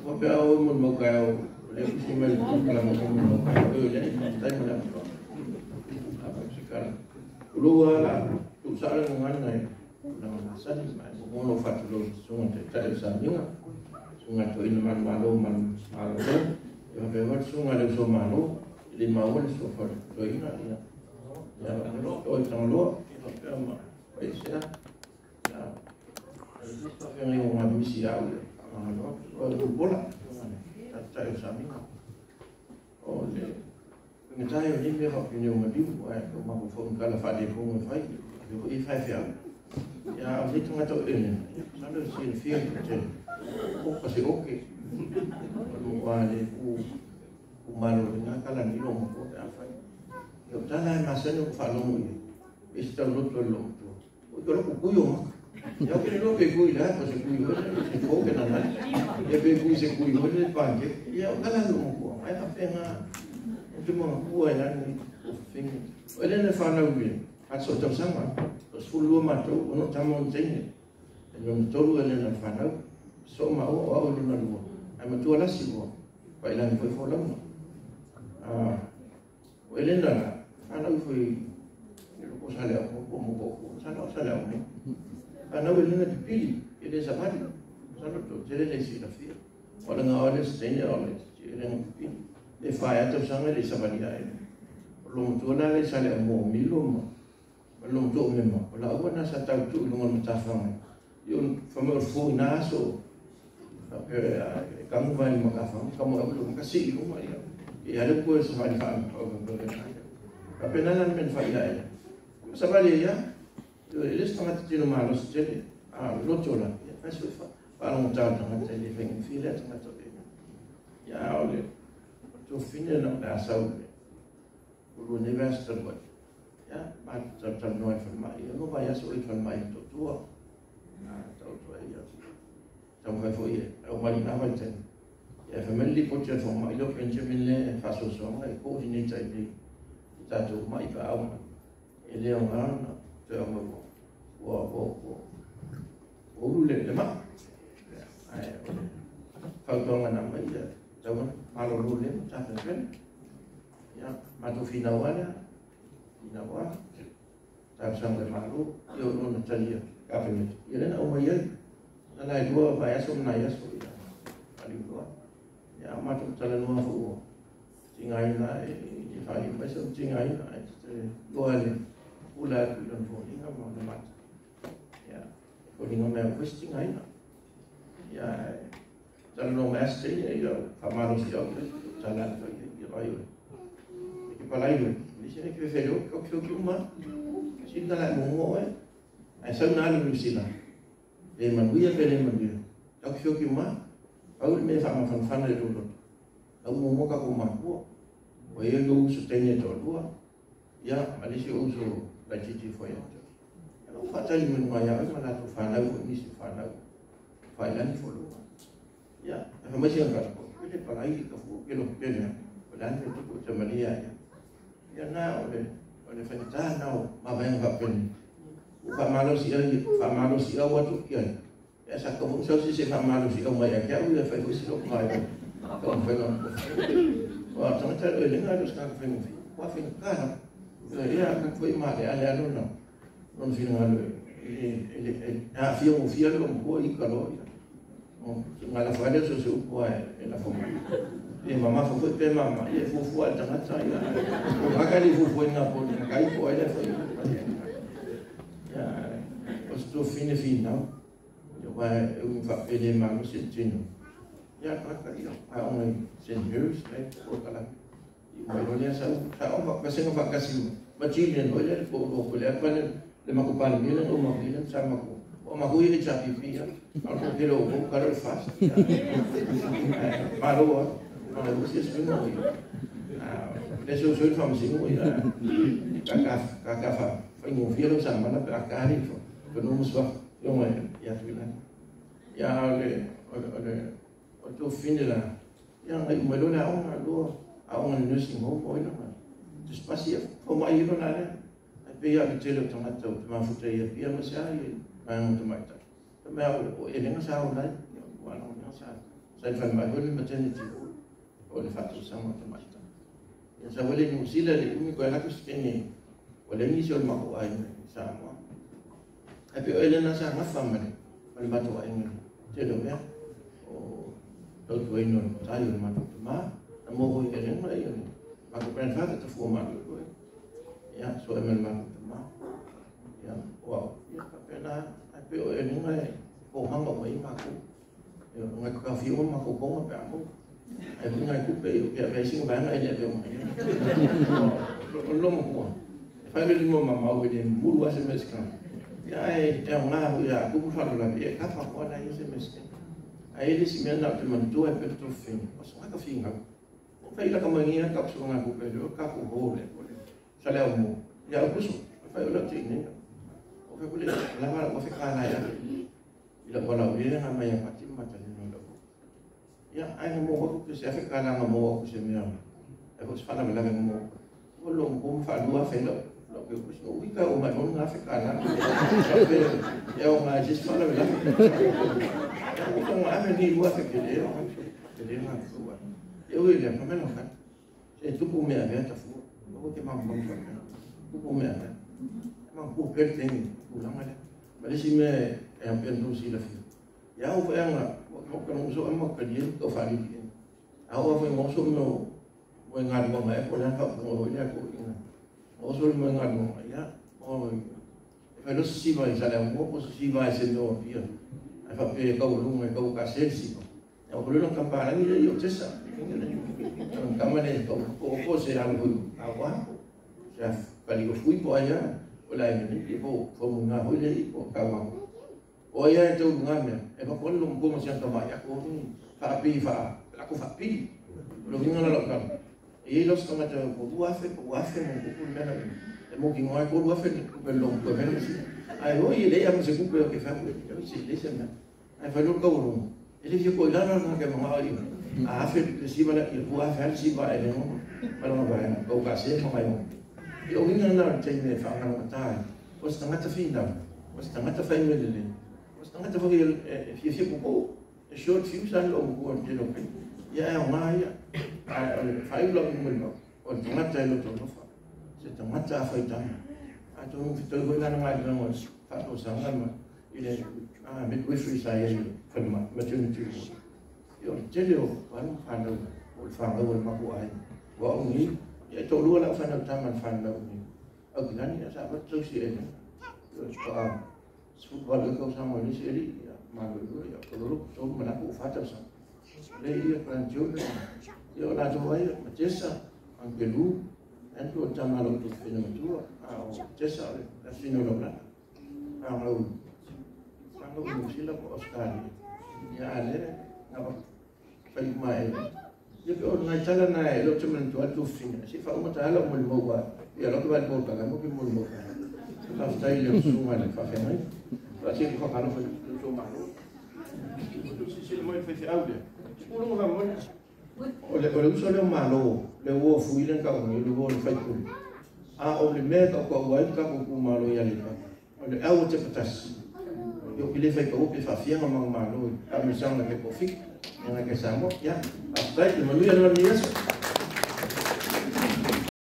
Ua pe au mo mo ka au le kusi mai le kala mo mo ka au le tai mo la mo. Apa se kala. Ulu ala tu sa le ngan nai. Na na sa ni mai mo no fa tu lo sunga te tai sa ninga. Sunga to ina man malo man malo. Ya pe wa sunga le so malo le ma wa le so fa to ina ya. Ya no to ina lo pe ma ai se. Ya. Ai sa fe ngi o misi au le. O bola. Tai sa ninga. O le ngai o ni me fa ni o maliu ai o ma fo kala fa le fo fai yo i fai fia ya o ni tunga to ene sa lo si fia te o pa se o ke o wa le u u malo nga kala ni lo mo ko ta fai yo ta la ma se no fa lo mo i sta lo to lo to o to lo ku yo ma ya ke lo pe ku la pa se ku yo se fo ke na na e pe ku se ku yo le pa ke ya o kala lo mo ko ai fa fe nga te mo kua e lani o fingi. O ele ne whanau ia, a so tau sanga, o sfulu lua matou, o no tama o teine. E no tolu ele na whanau, so ma o o au luna lua. Ai matua lasi ua, pa ilani foi fo launa. O ele na la, whanau foi, e loko sale au, mo mo ko, sale au sale au me. Whanau ele na pipili, ele sa vali. Salo to, tele le si la fia. O le ngā ole se teine o le, ele na pipili. Le whai atu sanga le savali ai. O lo mutua la le sale o mo milo ma. O lo mutua o mema. O la ua na sa tau tu lunga o matawhanga. I o whamea o fo ina aso. E kamu vai makawhanga. Kamu au lo makasi i lunga ia. I hale kue sa whai wha o ka pena nan men whai ia. Savali ia. E le stanga te tino malo se tele. A loto la. Ia whai sui wha. Wha tau tangata i le whengi while tangata e. Ia o le. To fine na le asau le. O lo ne vasta lo. Ya, ma ta ta no e mai. No vai aso e mai to tua. Na ta to ia. Ta mo fo ia. O mai na vai ten. Ya fa meli po te fo mai lo Benjamin le fa so so ngai coordinator i ta to mai pa au. E le o ngana te o mo. Wo wo wo. O le le ma. Ai. Fa tonga na mai ya. Tau malo lo le ta fe. Ya, ma to fina wala. Fina wa. Ta sang le malo, yo no na talia. Ka fe me. Ye na o mai ai. Na la dua va ya so na ya so ya. Ali dua. Ya ma to tala no fo o. Tinga ina e i fa i mai so tinga ina e te dua le. Ula ku lon fo inga mo na mat. Ya. Fo inga me fo tinga ina. Ya. Tala no mas te ia fa malo si au tala to i rai. E palai lo. Ni se ke fe lo ko ko ki uma. Si na la mo mo e. Ai sa na lu sila. E manuia pe le manuia. Ko ko ki uma. Au me fa ma fan fan le lo. Au mo mo ka ko ma ko. O e lo uso tene to lua. Ya, ma le si uso la titi fo ya. Lo fa tali mo ma ya ma la to fa na ni si fa na. Fa ila ni fo lo. Ya, e fa mai ka ko. Ke palai ka fo ke lo ke ya. O la ni to ko te malia ya. Ya na o le fa ta na o ma va fa pen. O fa malo si ai fa malo si au atu ki ai. Ya sa ko so si se fa malo si au mai ya ka u ya fa ko si lo mai. Ko fa no. O ta ta le nga lo ska fa mo fi. Wa fa ka na. Ya ka ko ma le ale alo no. Non fi nga lo ele a fi o fi lo mo i ka lo ya. O nga la fa le so se u ko e la fo. E mama fo pe mama e fo fo al tangata ya. O ka ka le fo fo nga po ni ka i ko ele fo. Ya. O sto fine fine no. Yo va un fa pele ma no se tino. Ya ka ka ya. A o ngai sen hus e ko kala. I mo lo le sa sa o fa ka se fa ka si. Ma chile no le ko ko le pa le le ma ko pa le o ma le sa ma ko. O ma ko i cha pi pi ya. Al ko ke lo ko ka lo fast. Ma lo ma lo si se no. Ah, le so so fa si mo ya. Ka ka ka ka fa. Fa ngo fi lo sa ma na pa ka ri fo. Ko no mo so yo mo ya tu la. Ya le o le o to fine la. Ya ngai mo lo la o na lo a o nursing home o ina. Te spasi fo mai lo na le. Ai pe ya te lo tangata o te mafuta ia pia ma sa i mai mo te mai ta. Me au o e lenga sa o lai. Wa na o sa. Sa i falemai foi le maternity ward o le faatausaga o tamaitai. Ia sa foi le Niu Sila le umi koe lako se taimi ua leai nisi o le matou aiga i Samoa. Ae pei o lena sa gafa ma le matou aiga i le tele o mea o tautuaina o le matai o le matou tama. Na maua foi e Elena ia le matou grandfather tafua maluelue. Ia, soe ma le matou tama. Ia, o au, ia faapena, ae pei o Elena e kohaga uma i matou. Ia, ngai ka fiu ma matou konga pe a maua. Ae foi ngai tupe i o ke avea singa vaega e le avea mai. O lo matua. E fai le lima mamau e le mulu a se mea se kama. Ia ae e o ngā hui a kupu whalolawe, e kafa koa na ia se mea se kama. Ae ele si mea na o te manatua e pe tō whina. O sa ka whingau. O whai laka mangia ka kuso ngā kupe le o ka ku hō le o le sa leo mō. Ia au kuso, o whai o leo te inenga. O whai kule, lava o whai kāna ia. I la wala o ia ngā mai a pati matalino lau. Ia, ai ngā mō waku pe se awhe kāna ngā mō waku se mea. E ko se whana me lawe ngā mō. O lo mō mā whaalua whai lau. Lau pe kusi o wika o mai mō ngā awhe kāna. Ia o ngā jis whana me lawe. Ia o ngā awhe ni lua awhe ke le o ke le ngā kua. Ia ui le pamela ka. Se tupu mea mea tafua. O ke mang mang whana. Tupu mea mea. Mang ku pere tengi. Kulanga le. Ma le si mea e ampian tō si lawhia. Ia o whaeanga, o ka nongo ama ka lie ka whalili. A o whai ngoso no mo ngā luanga e ko le ka mo ia ko ina. O so mo ngā luanga ia o e whai losi siva i sale mo ko siva e se no pia. Ai fa pe ka ulunga ka ka se siva. E o ko ka pa rangi le o tesa. Ka mane ko ko se alu a wa. Se pali ko fui po ia o la ni po fo mo ngā hoi le po ka wa. O ia e tau ngā mea, e pa kono mo koma siang kama ia ko ni whaapi wha, la ko whaapi. O lo hinga na lau kama. E i los tangata ko ua afe mo kuku mea na e mo ki ngoi ko ua afe ni kupe lo ko mea na si. Ai o i le ama se kupe o ke whapu, e si le se mea. Ai whai lo kau rongo. E le fia ko i lana ngā ke mga ai. A afe le siva la, i ua afe hali siva e le ngono. Malanga vaenga, kau ka se mga i I o hinga na te me whaangana matai. O se tangata whina, o se tangata whai melele. O se tangata whai e fia fia koko, e short fuse an o mkua te lope. Ia e o ngā ia, a le whai ula kumul o le tangata e loto nofa. Se tangata a whai tama. A tō whitau hoi ngana ngā ranga o whātō sanga ma i le midwifery sa ia i whanuma, maternity ward. Ia o le tele o whanau whanau, o le whanau o le maku ai. Wa o ngi, ia tō lua lau whanau tama le whanau ni. Au ki lani, a sa watu tausi e nā. Ia o le pa sfuku kau sanga o nisi eri, ia malu ia kololo tō manaku o whātau sanga. Le ia grandchildren, ia o lātou ai, ma tesa, angelu, antu o tama lau tō whina matua, a o tesa o le whina lau lana. A ngau, ngau New Zealand po Australia. Ia a le, ngā pa whai mai e. Ia pe o ngai tala na e lo te mana tu atu whina. Si wha umata hala mo le maua, ia lo te wai mō kaka, mo ki mo le maua. Whawhtai le usunga le whawhengai. Wha te whakano whai tō malo. Si le moi whai au le. Ulunga wha mo. O le uso leo malo, le ua fuilen ka ungi, le ua le whai kuli. A o le mea ka kua uai ka kuku malo ia le pa. O le au te patasi. Yo ki le whai ka upe whawhianga mga malo, ka misanga ke pofik, nga ke Samoa. Ia, whawhtai, te manuia le manu yeso.